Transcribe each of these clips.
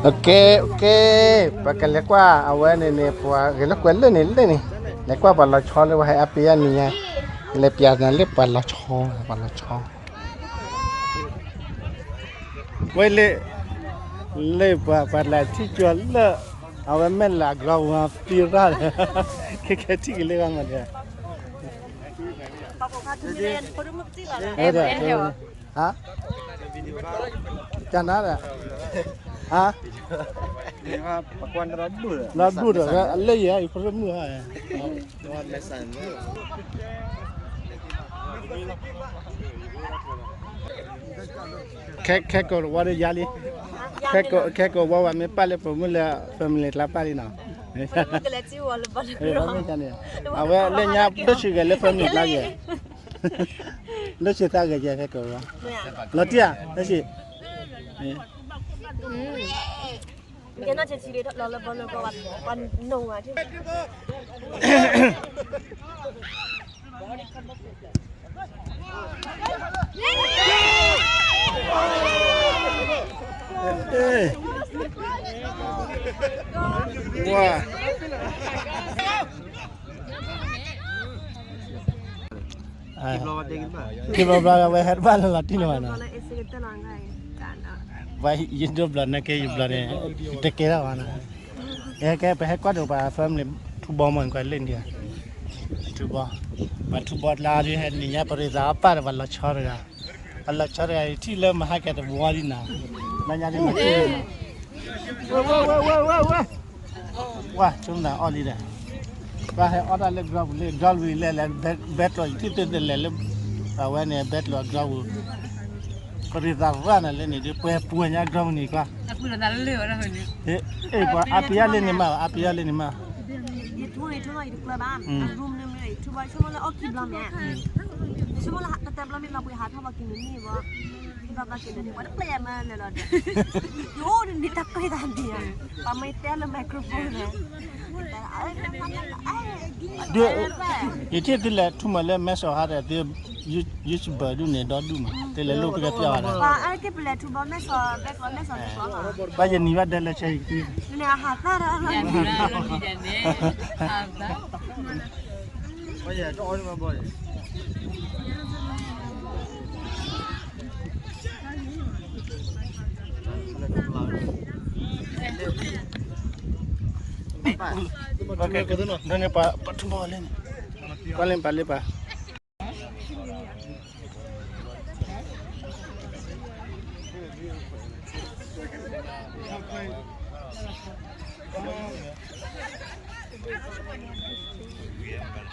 Okay, okay, ပကလဲၤကွၢ်အဝဲန့ၣ်န့ၣ် ပှၤဂဲၤလိာ်ကွဲလၢန့ၣ်လၢန့ၣ်, လဲၤကွၢ်ပှၤလီၤဆီလၢပှၤဟဲအါပ့ၤအါနံၤညါ, လဲၤပျးနၤလၢပှၤလီၤဆီ, ပှၤလီၤဆီ, ဝဲလၢ, လၢပှၤ ပှၤလဲၤထံၣ်ကၠီလၢ, အဝဲမဲၢ်လးကီဝါသံရၣ်, ခဲခဲထံၣ်က့ၤလၢဂၤမးဒီး ဟါ, ကနါဒီး, ဟါ, လီၤဒူၣ်ဒီး အလၢယၤ ယဖိမုၣ်ဟါ, ခဲကိာ်တဝီဒီးယါလံ, ခဲကိာ်ဝီဝဲမ့ၢ်ပာ်လၢဖိမုၣ်လၢ family ကျါပာ်လံနီၤ, အဝဲလၢညါဒိၣ်ဆံးဂဲၤလၢ family ကျါယဲ လၢဆံးသးဂဲၤယဲခဲကိာ်ဝီ, လီၤတံၢ်ဧါ, လၢဆံး ဝါ, ခံဘျီဘျီဝဲဟဲတဘၣ်လၢလီၤတံၢ်လၢၤဘၣ်နီၤ, ဝဲယဒိးဘျီန့ၣ်က့ယဘျီန့ၣ်, တကဲထီၣ်ဘၣ်နီၤ, ကဲ ကဲ ပဟဲကွၢ်ဒီးပှၤ family ထူဘီမ့ၢ်ကွၢ်လၢန့ၣ်, ထူဘီ, ပှၤထူဘီကျါဒုးဟဲနံၤညါ ပရ့သးအပၢ်ဒီးပှၤလီၤဆီတဂၤ, ပှၤလီၤဆီတဂၤ ထံၣ်လၢမဟါကဲတဝီဒံးနီၤ, လၢညါဒ်မ့ၢ်ထံၣ်လံနီၤ ဝါ ဆိကမိၣ်အီၣ်လံဒီး, ပှၤဟဲအီၣ်တၢ်လၢ ground ပူၤလံ ground ပူၤလဲၤလဲၤ ဘဲကျိး ယထံၣ်သ့တလဲၤလၢ, အဝဲန့ၣ် ဘဲကျိး ground ပူၤ, ပရ့သးရၣ်နၤလၢန့ၣ်ဒီး ပှဲၤပှဲၤညါ ground ပူၤန့ၣ်ကွၢ်, ပှၤအါပယၢ်လၢန့ၣ်မး အါပယၢ်လၢန့ၣ်မး ယထူဘီ ယထူဘီ ယတကျၢၤဘၣ်, အ room န့ၣ်မ့ၢ် ယထူဘီ ယဆိကမိၣ်လၢအီၣ်ခံဘျီမ့ၢ်, ယဆိကမိၣ်လၢတၢ်ဘျီမ့ၢ် လီၤပှ့ၤဟးထီၣ်ဘၣ်က့ၤန့ၣ်န့ၣ်ဘၣ်, ဘၣ်ဘၣ်က့ၤန့ၣ် ပှၤတပျဲၢ်မၤလဲၤလီၤဒီး, ယအိၣ်န့ၣ်တၢ်ကွဲးတၢ်ဒံးဧါ, ပှၤမ့ၢ်တဲလၢ microphone န့ၣ်, ယထံၣ်သုလဲၤထူမးလၢ မဲစီၤဟါဒီးသု, YouTuber ဒူၣ်န့ၣ် ဒီဒူၣ်မး သုလဲၤလိၣ်တကဲပျီၢ်ဘၣ်ဒီး, ပှၤအဲၣ်က့ၤပလဲၤထူဘီ မဲစီၤ ဘဲကျိး မဲစီၤ ဘၣ်ယနံၤဘၣ်ဒဲလၢဆဲးယကသံ, န့ၣ်အဟးသၣ်ဒီး ဒ်န့ၣ်ပှၤထူဘီလၢန့ၣ်, ပှၤလၢပှၤလၢပှၤ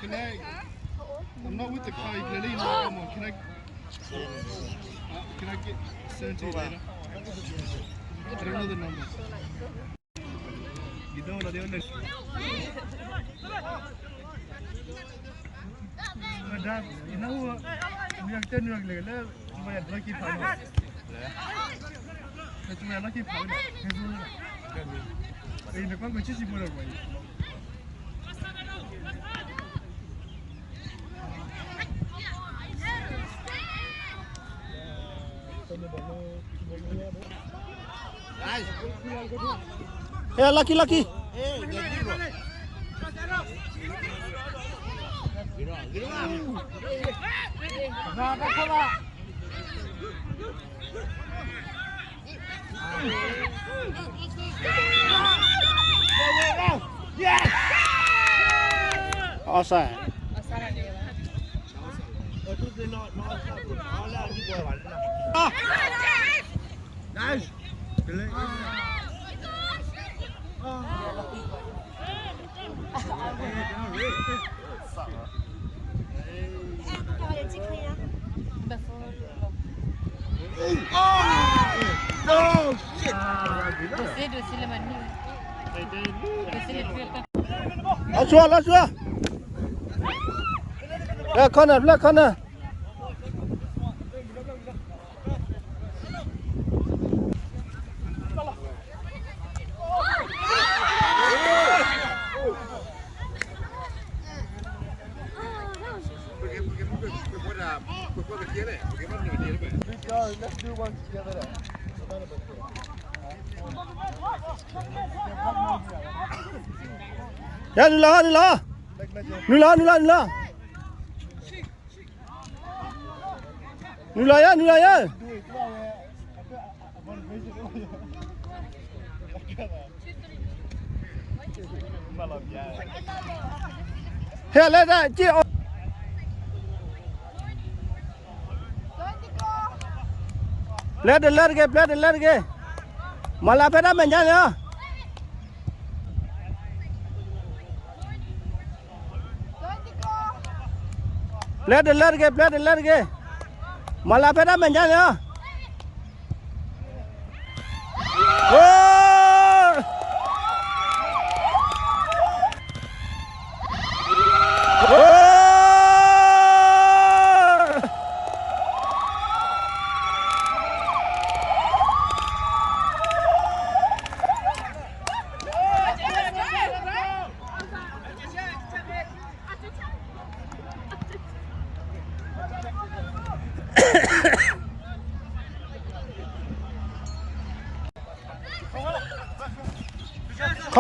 Can I? I'm not with the car. You can leave now. Come on. Can I? Uh, can I get seventeen later? I don't know the number. You don't know the number. Dad, you know what? We have ten years later. Lucky power. Lucky power. Hey, lucky, lucky. Offside. Nice. Last one, last one. Yeah, corner, black corner. Let's do one together then. ယၤ နုာ်လီၤ နုာ်လီၤ, နုာ်လီၤ နုာ်လီၤ နုာ်လီၤ, နုာ်လီၤယၤ နုာ်လီၤယၤ. ဟဲလၢတၢ်စ့ၢ်အီၤ, ပျဲတလၢတဂ့ၤ, ပျဲတလၢတဂ့ၤ, မၤလၤဖဲတၢ်မဲာ်ညါန့ၣ်လီၤ. ပျဲတလၢတဂ့ၤ, ပျဲတလၢတဂ့ၤ, မၤလၤဖဲတၢ်မဲာ်ညါန့ၣ်လီၤ.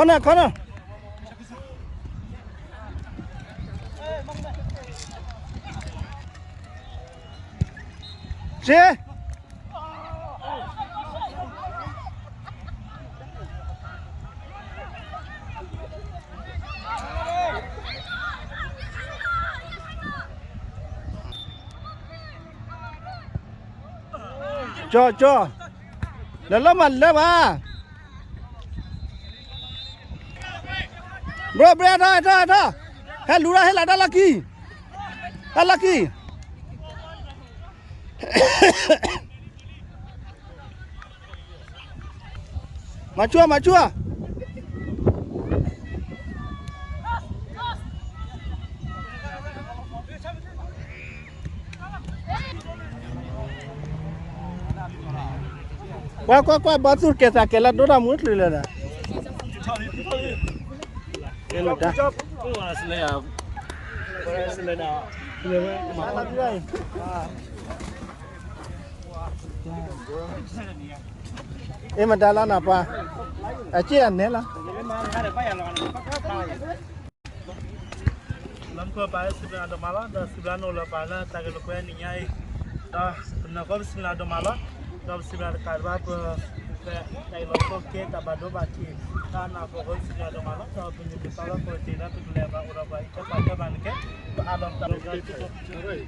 Corner, corner. ကၠီ ကၠီ, ဒီးလၢမၤလၢဘၣ်. ဘြဲၣ် ဘြဲၣ် အထီၣ် အထီၣ် အထီၣ်, ဟဲလူၤဒီး ဟဲလီၤတၢ်လီၢ်ခံ, တၢ်လီၢ်ခံ. မၤဆူၣ် မၤဆူၣ်. ကွၢ် ကွၢ် ကွၢ် ဘီသူၣ်ကဲၤသးကဲၤလၢဒိၣ်တၢ်မူတချုးလၢၤဒီး ကဲလီၤတၢ် အ့ၣ် မတၤလီၤနၤပှၤ, အစ့ၣ်အနဲလီၤ. လၢမူခိၣ်ပၢ်စံးဘျုးနၤဒိၣ်မးလီၤ, ဒီးစံးဘျုးနၤလၢပှၤလၢတၢ်ဂဲၤလိာ်ကွဲနံၤညါအံၤ, ဒီးပနၢ်ဃီပစံးဘျုးနၤဒိၣ်မးလီၤ, ဒီးပစံးဘျုးတကးဒံးဘၣ်ပ တၢ်အံၤလီၤ ကဲတၢ်ဘၣ်ဒိဘၣ်ထံး, တၢ်နၢ်ပၢၢ်ဃီပစံးဘျုးနၤဒိၣ်မးလီၤ, ဒီးပမ့ၢ်ပသးလၢပှဲၤတ့ၢ်လၢပကလဲၤဘၣ်အိၣ်ဒီးပှၤအံၤတဖၣ်တဖၣ်န့ၣ်ကဲ, ပအးလီၤတၢ်လီၤကၢ